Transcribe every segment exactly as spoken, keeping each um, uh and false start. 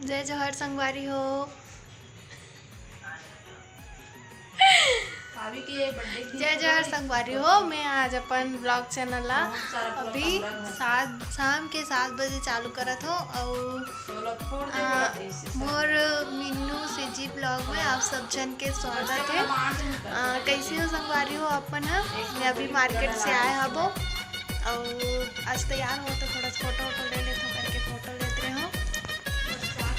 जय जोहार संगवारी हो। जय जोहार संगवारी हो। मैं आज अपन vlog channel ला अभी सात, शाम के सात बजे चालू करत हो। और मोर मिन्नू से जी vlog में आप सब झन के स्वागत है। कैसे हो संगवारी हो अपन ह? मैं अभी मार्केट से आए हबो और आज तैयार हो तो थोड़ा फोटो वोटो ले लेथो करके फोटो लेत रहे हो।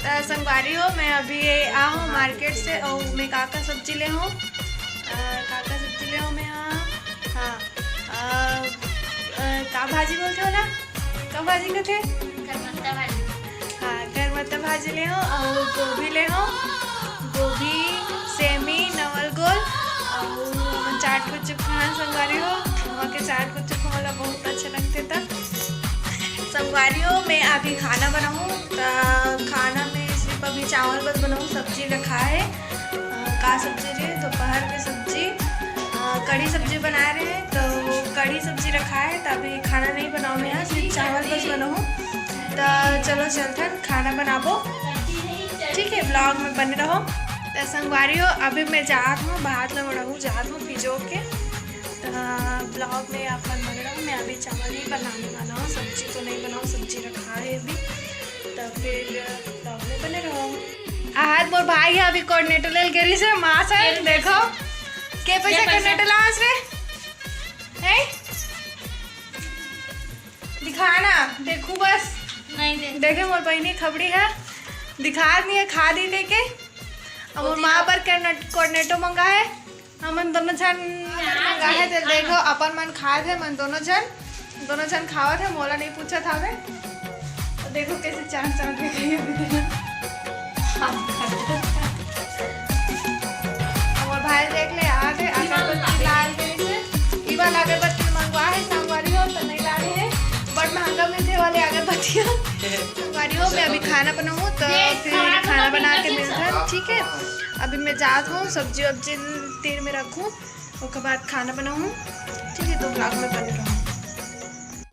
त संगवारी हो, मैं अभी आ हूँ मार्केट से और मैं का का सब्जी ले हूँ, का का सब्जी ले हूँ मैं, हाँ, हाँ, का भाजी बोलथे ओला? का भाजी कथे? करमत्ता भाजी। हाँ, करमत्ता भाजी ले हूँ और गोभी ले हूँ, गोभी, सेमी, नवल गोल और चाट गुपचुप खान संगवारी हो। वहाँ के चाट गुपचुप मोला बहुत अच्छा लगथे। त संगवारी हो, मैं अभी खाना बनाऊँ। त खाना में सिर्फ अभी चावल बस बनाऊँ, सब्जी रखा है। का सब्जी रे? दोपहर के सब्जी, कढ़ी सब्जी बनाए रहे, तो कढ़ी सब्जी रखा है, त अभी खाना नहीं बनाऊँ मैं, सिर्फ चावल बस बनाऊँ। त चलो चलथन खाना बनाबो, ठीक है, vlog में बने रहो। त संगवारी हो, अभी मैं जात हूँ, भात ला मड़ाहूँ, जात हूँ फिजो के। त vlog में आप मन बने रहो। मैं अभी चावल ही बनाने वाला हूँ, सब्जी तो नहीं बनाऊँ, सब्जी रखा है अभी। त फिर vlog में बने रहो। आहत मोर भाई है अभी कोर्डिनेटर ले गिरी से मास है। देखो के पैसा कोर्डिनेटर लास रे है। दिखा ना, देखू बस। नहीं दे। देखे मोर बहनी खबड़ी है, दिखा नहीं है, खा दी दे के। अब मोर माँ पर कोर्डिनेटो मंगा है। हमन दोनों झन मंगा है, ते देखो अपन मन खाए थे, मन दोनों झन, दोनों झन खावत है, मोला नहीं पूछत हवे। तो देखो कैसे चाट चाट के खाइए। हमर भाई देख ले, आ गए अगरबत्ती लाल गए से। ई वाला अगरबत्ती मंगवा है, संगवारी हो तो नहीं लाने है, बड़ महंगा मिलते वाले अगरबत्ती। संगवारी हो, मैं अभी खाना बनाऊँ तो फिर खाना बना के मिलता है, ठीक है। अभी मैं जात हूँ, सब्जी वब्जी तीर में रखूँ, ओकर बाद खाना बनाऊँ, ठीक है। तो vlog में बने रहो।